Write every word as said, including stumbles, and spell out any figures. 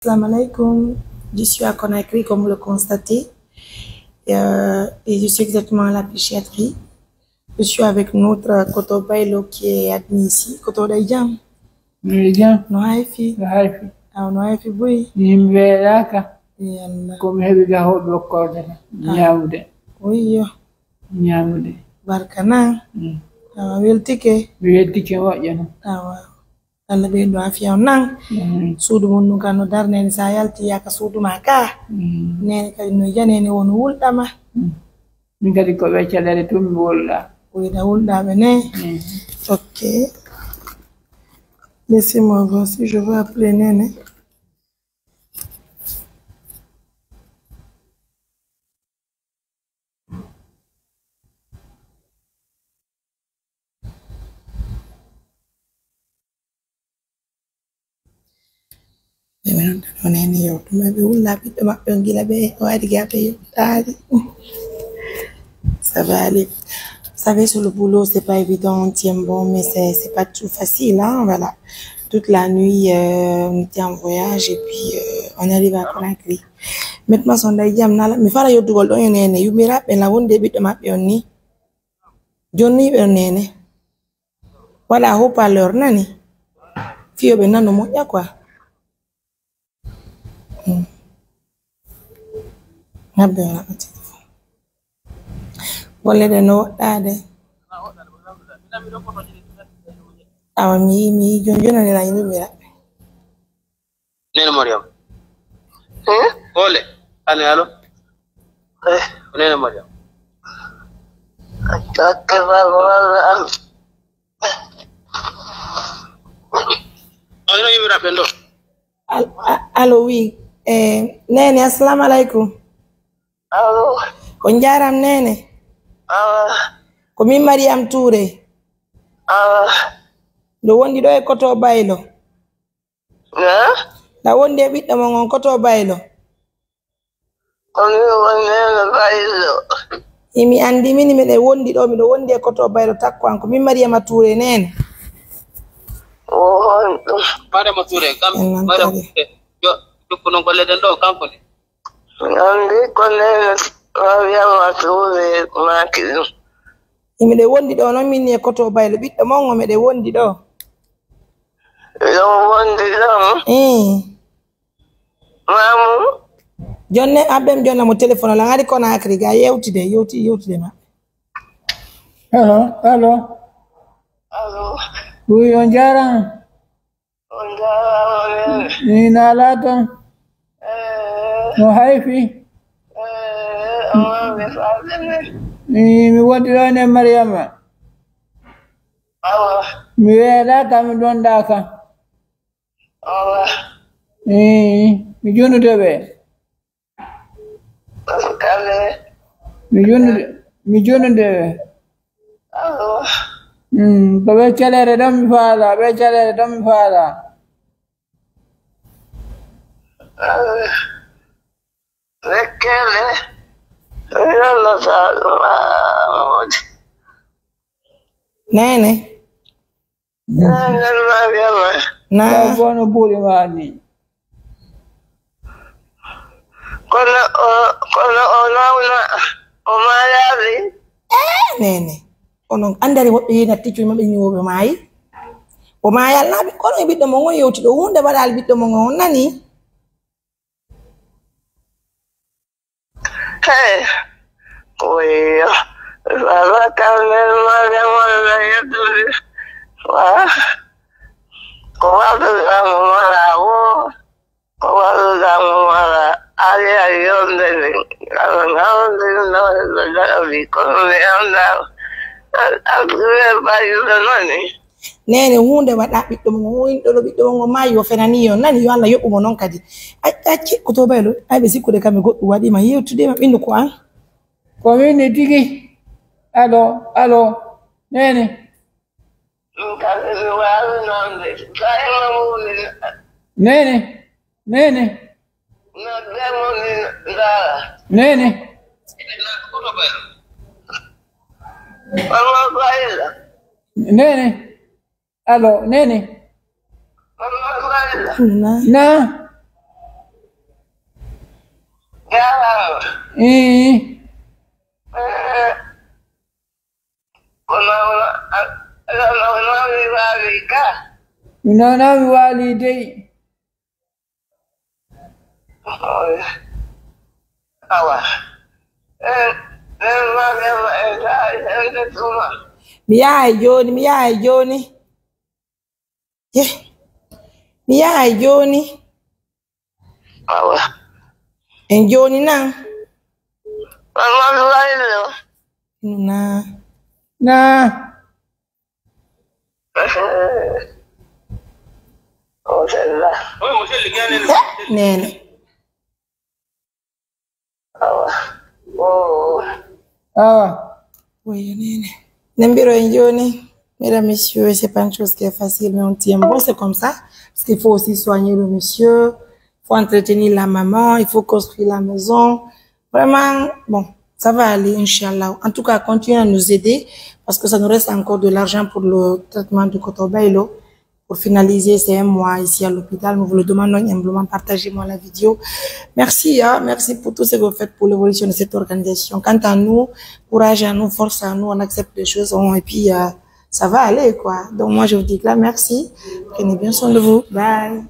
Salam alaikum. Je suis à Conakry, comme vous le constatez. Euh, et je suis exactement à la Pichatterie. Je suis avec notre Koto Baylo qui est admis ici. Koto Dayjam. Dayjam. No hay fi. No hay fi. Aw no hay fi buy. Yimɓe laaka. Yalla. Ko mi heɓi ga hoɗo korda. Ah. Ñaawude. Oui, yo. Ñaawude. Barka nan. Mm. Awa weltike. Mi weltike moƴƴo non. Awa. Allah ɓeydu afiya on nan. Mm. Suudu mun nun kan no dar nene sa yalti yaka suudu ma ka. Mm. Nene kadi no ja nene won wulɗama. Mm. Min kadi ko ɓe caɗeele tun mi wulɗa. Wuyda wulɗaɓe ne. Mm. Ok. Laissez-moi voir si je veux appeler Nene. Ɓe non tan o nene yewtude ɓe wulla ɓiɗɗo maɓɓe on gila ɓe o ari ga ɓe yewtaali. Ça va aller. Vous savez, sur le boulot, c'est pas évident, on tient bon, mais c'est, c'est pas tout facile, hein, voilà. Toute la nuit, euh, on était en voyage et puis, euh, on arrive à Conakry. Maintenant, son day jam nala, mi fara yoddugol ɗon e nene, yumiraɓe la wonde ɓiɗɗo maɓɓe on ni. Jonni ɓe on nene. Waɗa haut-parleur nani. Fiyo ɓe nano moƴƴa quoi. Hmm. Habbe wala ko téléphone. Golle ɗe no woɗɗaade. Awa mi yi, mi yi, jon-, jonani na yimɓe mira. Nene Mariam. Hmm? Ole, ane alo. Eh, ko Nene Mariam. Takke ba wala am. Ay no yimɓe raɓɓen ɗo. Al-, a-, allo, oui. Eh, Nene, assalamu alaikum. Allo. On jaram, Nene. Awa. Ko min Mariam Touré. Awa. Ɗo wondi ɗo e Koto Baylo. Na? Na wondi e ɓiɗɗo mon on Koto Baylo. Ko min woni Nene Baylo. Imi andi min miɗo wondi ɗo, miɗo wondi e Koto Baylo takko an. Ko min Mariama Touré Nene. Wo honɗum? Mariama Touré, kam, en nan Mariama kadi. Touré. Yo, jokku non golle ɗen ɗo, kanko ne. Mi andi ko Nene Mariama Touré maaki ɗum. Miɗo wondi ɗo non min ni e Koto Baylo, ɓiɗɗo mon o miɗo wondi ɗo. Miɗo wondi ɗon? Ii. Mamu? Jonne, abbem jonna mo téléphone, lan ari Conakry, ga yewtide, yewti, yewtide ma. Allo, allo. Allo. Oui, on jaaraama. On jaaraama, Nene. Ni naalaa ton? Eh. No hayfi? Eh, on mi faade ne. Ni mi wondi ɗo ne Mariama. Awa. Mi weeɗaaka, mi ɗonɗaaka. Awa. Eh, mi junude ɓe. Kale. Mi junude, mi junude ɓe. Awa. Mm, ko ɓe celeere ɗon mi faala, ɓe celeere ɗon mi faala. Awa. Lekkele. Mi lallata ɗum, ah, moodi. Nene. Nene Mariama. Na. Ko bono buuri ma ni. Kono o, kono o nawna, o maayaali. Eh, Nene. Onon andari woɓɓe yina ticcuɓe maɓɓe ni woɓɓe maayi. O maayal na ɓe, kono e ɓiɗɗo mon on yewti ɗo, hunde waɗaali ɓiɗɗo mon on nani. Hey, oyo, baba kamel mare wala yeddude. Wa, ko waɗuɗaa mo mara wo, ko waɗuɗaa mo mara, ari a yonde ni, kala nawde nawde darabi, kono mi anndaa, a, a, a, bayude nani. Nene, huunde waɗa ɓiɗɗo mon, o inɗo ɗo ɓiɗɗo mon, o maayi, o fenanii yo, nani, yo Allah yoɓu mo non kadi. Ay, acci, ko to baylo, ay, ɓe sikkude kam e goɗɗum waɗi ma, yewtude ma, ɓiɗɗo ko an. Ko min ni tigi. Alo, alo, Nene. Min kadi mi waawi noon de, sa e ma wuli. Nene. Nene. Nodde mo mi ndaara. Nene. Mama Bayla. Nene. Alo, Nene. Mama Bayla. Na. Na. Eh, mi noonaa mi waalii dey. Awa. Mi yahay jooni, mi yahay jooni. Yeh. Mi yahay jooni. Awa. En jooni nan. Awa, mi waalii dey. Na. Na. Oh, celle-là. Neene. Awa. Oh. Awa. Woyo neene. Nembiro en jooni. Mesdames, messieurs, c'est pas une chose qui est facile, mais on tient bon, c'est comme ça. Parce qu'il faut aussi soigner le monsieur, il faut entretenir la maman, il faut construire la maison. Vraiment, bon, ça va aller, Inch'Allah. En tout cas, continuez à nous aider parce que ça nous reste encore de l'argent pour le traitement du Koto Baylo. Pour finaliser, c'est un mois ici à l'hôpital. Nous vous le demandons humblement, partagez-moi la vidéo. Merci, hein, merci pour tout ce que vous faites pour l'évolution de cette organisation. Quant à nous, courage à nous, force à nous, on accepte les choses, on- et puis euh, ça va aller, quoi. Donc moi, je vous dis que là, merci. Prenez bien soin de vous. Bye.